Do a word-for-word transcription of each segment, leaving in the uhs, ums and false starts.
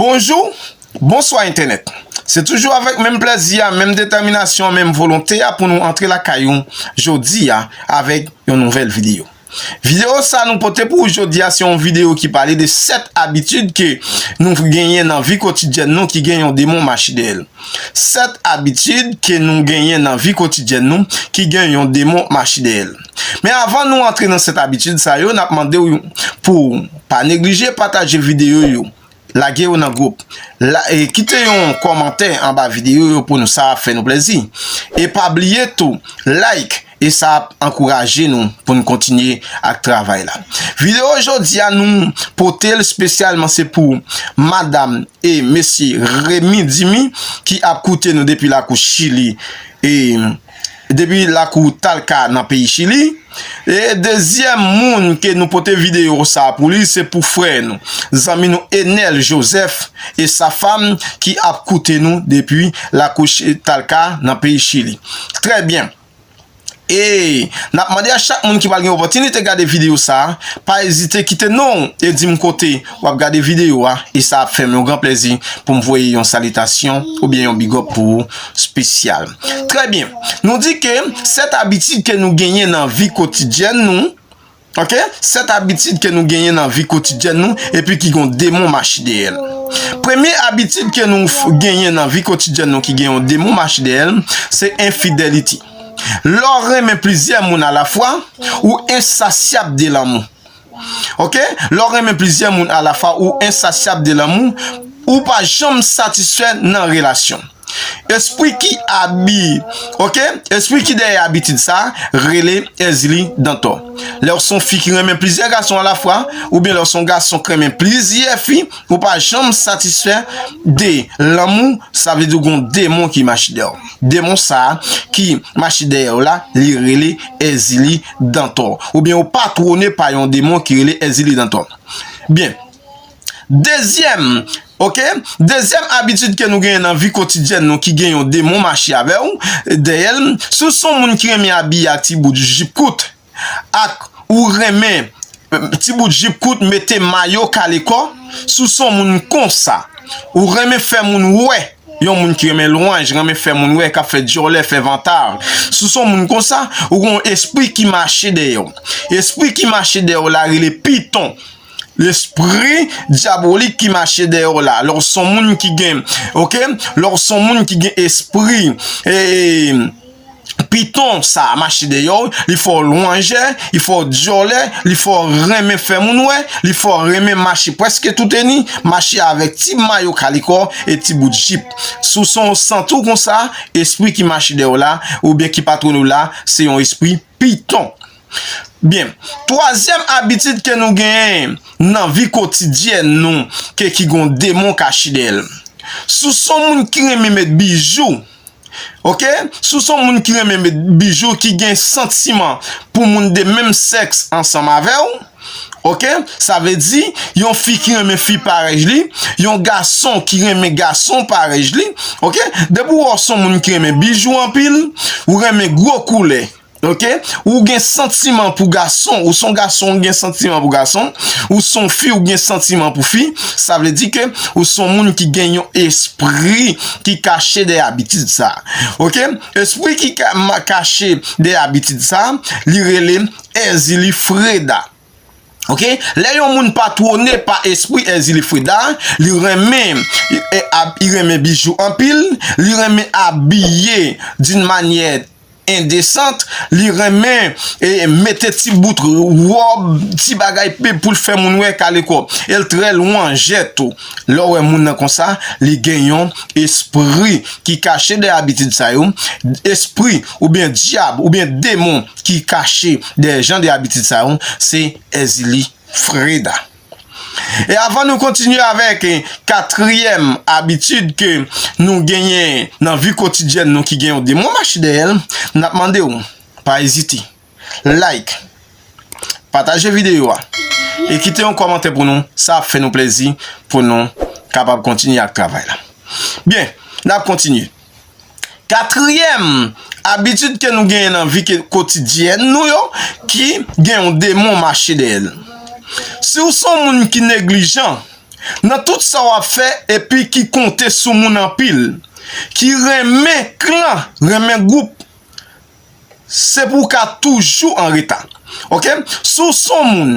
Bonjou, bonswa entènèt. Se toujou avèk menm plèzi a, menm detèminasyon, menm volonte a pou nou antre lakay ou jodi a avèk yon nouvèl videyo. Videyo sa nou pote pou ou jodi a, se yon videyo ki pale de sèt abitid ke nou genyen nan vi kotidyèn nou ki gen yon demon mache dèyè l. Sèt abitid ke nou genyen nan vi kotidyèn nou ki gen yon demon mache dèyè l. Men avan nou antre nan sèt abitid sa yo, n ap mande w pou pa neglije pataje videyo yo, lage yo nan gwoup, la, e kite yon kòmantè anba videyo yo pou nou, sa ap fè nou plèzi. E pa bliye tou, like, e sa ap ankouraje nou pou nou kontinye ak travay la. Videyo jodi a nou pote l espesyalman se pou madanm e mesye Remy Dimy ki ap koute nou depi lakou Chili. E depi lakou Talca nan peyi Chili. E dezyèm moun ke nou pote videyo sa pou li, se pou frè nou, zanmi nou Enel Joseph e sa fam ki ap koute nou depi lakou Ch-, Talca nan peyi Chili. Trè byen. E n ap mande a chak moun ki pral gen opòtinite gade videyo sa a, pa ezite kite non w e di m kote w ap gade videyo a, e sa ap fè m yon gran plèzi pou m voye yon salitasyon oubyen yon big up pou ou espesyal. Trè byen. Nou di ke sèt abitid ke nou genyen nan vi kotidyèn nou, oke? Sèt abitid ke nou genyen nan vi kotidyèn nou, epi ki gon demon mache dèyè l. Premye abitid ke nou f-, genyen nan vi kotidyèn nou ki gen yon demon mache dèyè l, se enfidelite. Lè w renmen plizyè moun alafwa, ou ensasyab de lanmou. Oke? Lè w renmen plizyè moun alafwa, ou ensasyab de lanmou, ou pa janm satisfè nan relasyon. Espri ki abi, oke? Espri ki dèyè abitid sa a, rele Èzili Dantò. Lè w se yon fi ki renmen plizyè gason alafwa, oubyen lè w se yon gason ki renmen plizyè fi, ou pa janm satisfè de lanmou, sa vle di w gon demon ki mache dèyè w. Demon sa a ki mache dèyè w la, li rele Èzili Dantò. Oubyen ou patwone pa yon demon ki rele Èzili Dantò. Byen. Dezyèm, oke? Dezyèm abitid ke nou genyen nan vi kotidyèn nou ki gen yon demon mache avè w, dèyè l, si w se yon moun ki renmen abiye ak ti bout jip kout, ak ou renmen, eh, ti bout jip kout, mete mayo kale kò, si w se yon moun konsa, ou renmen fè moun wè, yon moun ki renmen lwanj, renmen fè moun wè, k ap fè djòlè, fè vantaj. Si w se yon moun konsa, ou gen yon espri ki mache dèyè w. Espri ki mache dèyè w la rele piton. Lespri dyabolik ki mache dèyè w la. Lè w se yon moun ki gen, oke? Lè w se yon moun ki gen espri, e, e, piton sa a mache dèyè w, li fè w lwanjè, li fè w djòlè, li fè w renmen fè moun wè, li fè w renmen mache prèske touteni, mache avèk ti mayo kale kò e ti bout jip. Si w se yon, santi w konsa, espri ki mache dèyè w la, oubyen ki patwone w la, se yon espri piton. Byen, twazyèm abitid ke nou genyen nan vi kotidyèn nou, ke ki gon demon kache dèyè l. Si w se yon moun ki renmen met bijou, oke? Si w se yon moun ki renmen met bijou, ki gen santiman pou moun de menm sèks ansanm avè w, oke? Sa vle di, yon fi ki renmen fi parèy li, yon gason ki renmen gason parèy li, oke? Depi w wè w se yon moun ki renmen bijou anpil, ou renmen gwo koulè, oke? Ou gen santiman pou gason, ou se yon gason, ou gen santiman pou gason, ou se yon fi, ou gen santiman pou fi, sa vle di ke ou se yon moun ki gen yon espri ki kache dèyè abitid sa. Oke? Espri ki ka-, ma-, kache dèyè abitid sa, li rele Èzili Freda. Oke? Lè yon moun patwone pa espri Èzili Freda, li renmen, e, ab-, li renmen bijou anpil, li renmen abiye d'une manière indécente, li renmen, e, mete ti bout wòb, ti bagay pe pou l fè moun wè kale kò. E l trè lwanjè tou. Lè w wè moun nan konsa, li gen yon espri ki kache dèyè abitid sa yo. Espri oubyen dyab oubyen demon ki kache dèyè jan de abitid sa yo, se Èzili Freda. E avan nou kontinye avèk, e, katriyèm abitid ke nou genyen nan vi kotidyèn nou ki gen yon demon mache dèyè l, n ap mande w, pa ezite, like, pataje videyo a, e kite yon kòmantè pou nou, sa ap fè nou plèzi pou nou kapab kontinye ak travay la. Byen, n ap kontinye. Katriyèm abitid ke nou genyen nan vi ke, kotidyèn nou yo, ki gen yon demon mache dèyè l. Si w se yon moun ki neglijan, Nan tout sa w ap fè epi ki konte sou moun anpil, ki renmen klan, renmen gwoup, se pou w ka toujou an reta. Oke? Si w se yon moun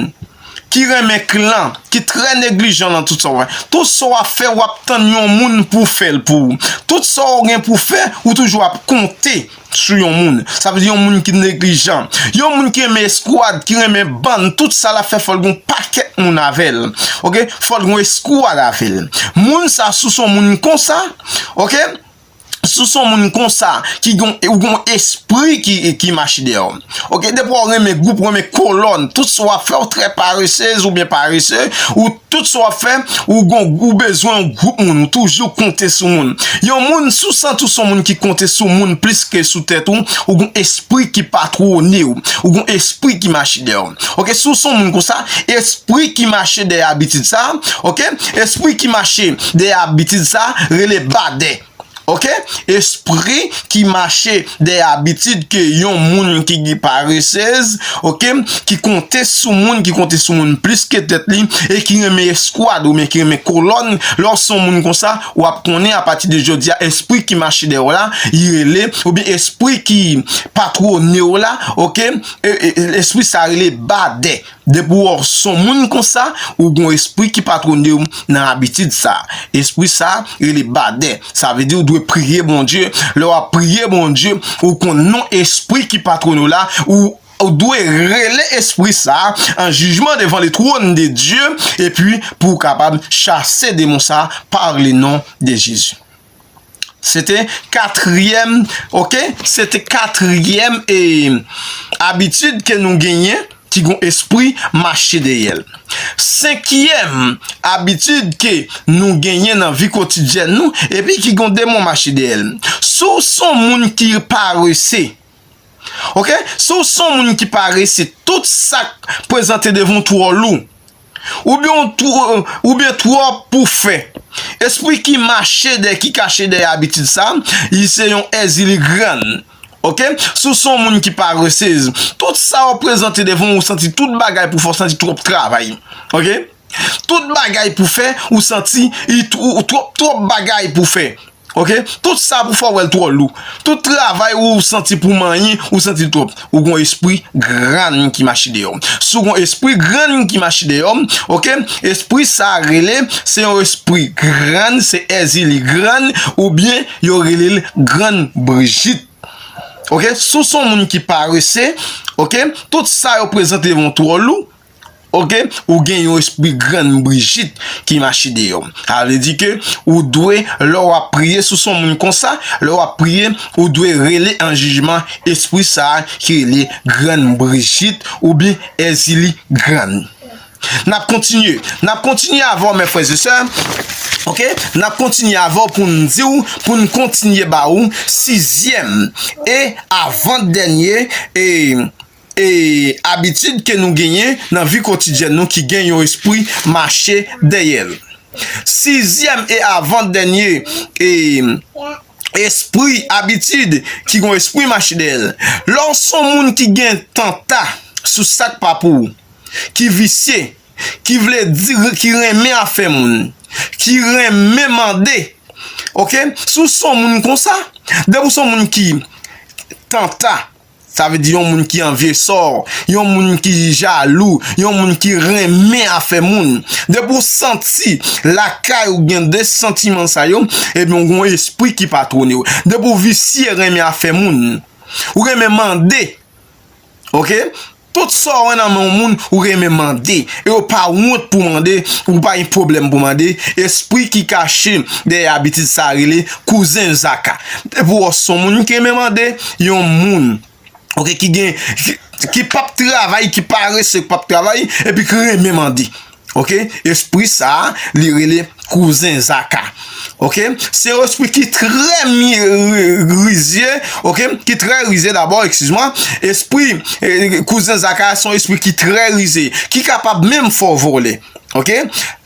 ki renmen klan, ki trè neglijan nan tout sa w ap fè, tout sa w ap fè, w ap tann yon moun pou fè l pou ou. Tout sa w gen pou fè, ou toujou ap konte sou yon moun. Sa vle di yon moun ki neglijan. Yon moun ki renmen eskwad, ki renmen bann, tout sa l ap fè, fò l gen yon pakèt moun avè l. Oke? Fò l gen yon eskwad avè l. Moun sa, si w se yon moun konsa, oke? Si w se yon moun konsa, ki gon, ou gon espri ki, ki mache dèyè w. Oke? Depi w renmen gwoup, renmen kolòn, tout sa w ap fè, w trè paresez oubyen parese, ou tout sa w ap fè, ou gon, ou bezwen yon gwoup moun, ou toujou konte sou moun. Yon moun, si w santi w se yon moun ki konte sou moun plis ke sou tèt ou, ou gon espri ki patwone w, ou gon espri ki mache dèyè w. Oke? Si w se yon moun konsa, espri ki mache dèyè abitid sa, oke? Espri ki mache dèyè abitid sa, rele badè. Oke? Espri ki mache dèyè abitid ke yon moun ki, ki paresez, oke? Ki konte sou moun, ki konte sou moun plis ke tèt li, e ki renmen eskwad oubyen ki renmen kolòn. Lè w se yon moun konsa, w ap konnen apati de jodi a, espri ki mache dèyè w la, li rele, oubyen espri ki patwone w la, oke? E, e, e, espri sa rele badè. Depi w se yon moun konsa, ou gon espri ki patwone w nan abitid sa. Espri sa rele badè. Sa vle di ou dwe priye Bondye. Lè w ap priye Bondye, ou konn non espri ki patwone w la, ou, ou dwe rele espri sa an jijman devan le trône de Dieu, epi pou w kapab chase demon sa par le nom de Jésus. Se te katriyèm, oke? Se te katriyèm, e, abitid ke nou genyen ki gon espri mache dèyè l. Senkyèm abitid ke nou genyen nan vi kotidyèn nou, epi ki gon demon mache dèyè l. Si w se yon moun ki parese, oke? Si w se yon moun ki parese, tout sa k prezante devan w twò lou, oubyen w twò, oubyen twòp pou fè. Espri ki mache dèyè, ki kache dèyè abitid sa, li se yon èzili grann. Oke? Si w se yon moun ki paresez, tout sa w prezante devan w, ou santi tout bagay pou fè, w santi twòp travay. Oke? Tout bagay pou fè, ou santi, i tw-, ou twòp, twòp bagay pou fè. Oke? Tout sa pou fè w wè l twò lou. Tout travay ou santi pou manyen, ou santi l twòp. Ou gon espri grann ki mache dèyè w. Si w gon espri grann ki mache dèyè w, oke? Espri sa rele, se yon espri grann, se èzili grann, oubyen yo rele l grann Brijit. Oke? Si w se yon moun ki parese, oke? Tout sa yo prezante devan w twò lou, oke? Ou gen yon espri grann Brijit ki mache dèyè w. Sa vle di ke ou dwe, lè w ap priye, si w se yon moun konsa, lè w ap priye, ou dwe rele an jijman espri sa a ki rele grann Brijit oubyen èzili grann. N ap kontinye. N ap kontinye avè w, mes frères et sœurs. Oke? N ap kontinye avè w pou n di w, pou n kontinye ba ou sizyèm e avan dènye, e, e abitid ke nou genyen nan vi kotidyèn nou ki gen yon espri mache dèyè l. Sizyèm e avan dènye, e, espri, abitid ki gon espri mache dèyè l. Lè w se yon moun ki gen tanta sou sa k pa pou ou, ki visye, ki vle di, ki renmen afè moun, ki renmen mande. Oke? Si w se yon moun konsa, depi w se yon moun ki tanta, sa vle di yon moun ki anvye sò, yon moun ki jalou, yon moun ki renmen afè moun. Depi w santi lakay ou gen de santiman sa yo, ebyen, w gon espri ki patwone w. Depi w visye renmen afè moun, ou renmen mande. Oke? Tout sa w wè nan men yon moun, ou renmen mande. E w pa wont pou mande, ou pa gen pwoblèm pou mande. Espri ki kache dèyè abitid sa rele kouzen zaka. Depi w wè se yon moun ki renmen mande, yon moun, oke, ki gen, ki, ki p ap travay, ki parese, ki p ap travay, epi ki renmen mande. Oke? Espri sa a, li rele kouzen zaka. Oke? Se yon espri ki trè mi-, ri-, rizye, oke? Ki trè rizye dabò, eskiz mwen. Espri, eh, kouzen zaka a se yon espri ki trè rizye, ki kapab menm fè w vòlè. Oke?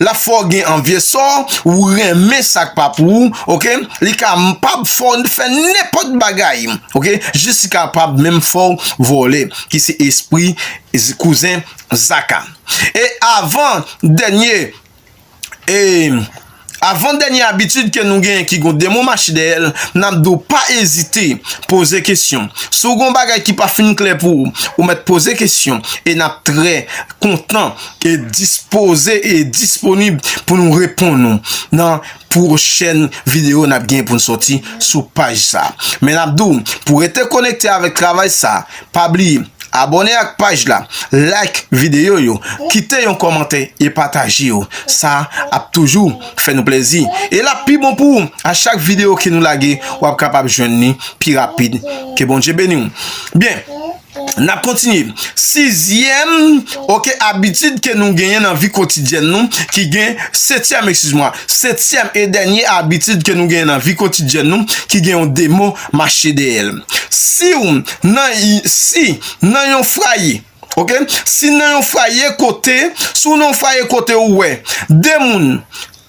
L ap fè w gen anvye sò, ou renmen sa k pa pou ou, oke? Li kapab fè w fè nenpòt bagay, oke? Jis li kapab menm fè w vòlè, ki se espri z-, kouzen zaka. E avan dènye, e, avan dènye abitid ke nou genyen ki gon demon mache dèyè l, n ap di w pa ezite poze kesyon. Si w gon bagay ki pa fin klè pou ou, ou mèt poze kesyon e n ap trè kontan e dispoze e disponib pou nou reponn ou nan pwochèn videyo n ap gen pou n sòti sou paj sa. Men n ap di w, pou rete konekte avèk travay sa, pa bliye abòne ak paj la, like videyo yo, kite yon kòmantè e pataje yo. Sa ap toujou fè nou plezi. E l ap pi bon pou ou. A chak videyo ke nou lage, w ap kapab jwenn li pi rapid. Ke Bondye beni w. Byen, n ap kontinye. Sizyèm, oke, abitid ke nou genyen nan vi kotidyèn nou, ki gen, setyèm, eskiz mwa, setyèm e dènye abitid ke nou genyen nan vi kotidyèn nou, ki gen yon demon mache dèyè l. Si w nan, si nan yon fwaye, oke? Si nan yon fwaye kote, si w nan yon fwaye kote ou wè de moun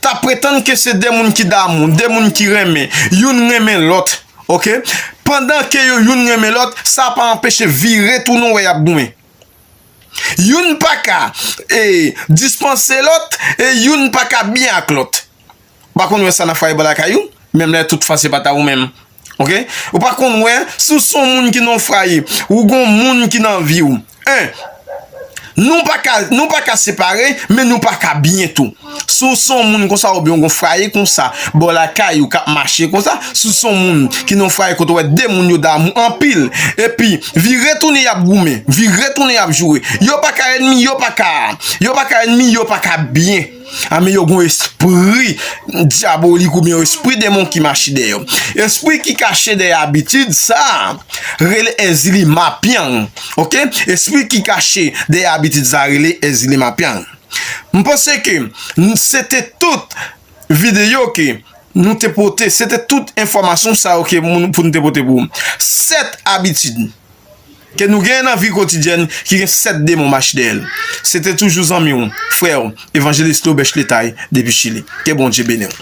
ta pretann ke se de moun ki damou, de moun ki renmen, youn renmen lòt, oke? Pandan ke yo youn renmen lòt, sa pa anpeche vire tounen w wè y ap goumen. Youn pa ka, e, dispanse lòt, e youn pa ka byen ak lòt. Ou pa konn wè sa nan fwaye bò lakay ou, menm lè tout fwa se pa ta ou menm. Oke? Ou pa konn wè, si w se yon moun ki nan yon fwaye, ou gon moun ki nan vi w. En, nou pa ka, nou pa ka separe, men nou pa ka byen tou. Si w se yon moun konsa, oubyen w gon fwaye konsa, bò lakay ou k ap mache konsa, si w se yon moun ki nan yon fwaye kote w wè de moun yo damou anpil, epi vire tounen y ap goumen, vire tounen y ap joure, yo pa ka ènmi, yo pa ka, yo pa ka ènmi, yo pa ka byen. A men yo gon espri dyabolik oubyen yon espri demon ki mache dèyè yo. Espri ki kache dèyè abitid sa a rele Èzili Mapyang. Oke? Espri ki kache dèyè abitid sa a rele Èzili Mapyang. M panse ke n-, se te tout videyo ke nou te pote, se te tout enfòmasyon sa yo ke moun, pou nou te pote pou ou. Sèt abitid ke nou genyen nan vi kotidyèn ki gen sèt demon mache dèyè l. Se te toujou zanmi w, frè w, Evanjelis Lobèch Letay depi Chili. Ke Bondye beni w.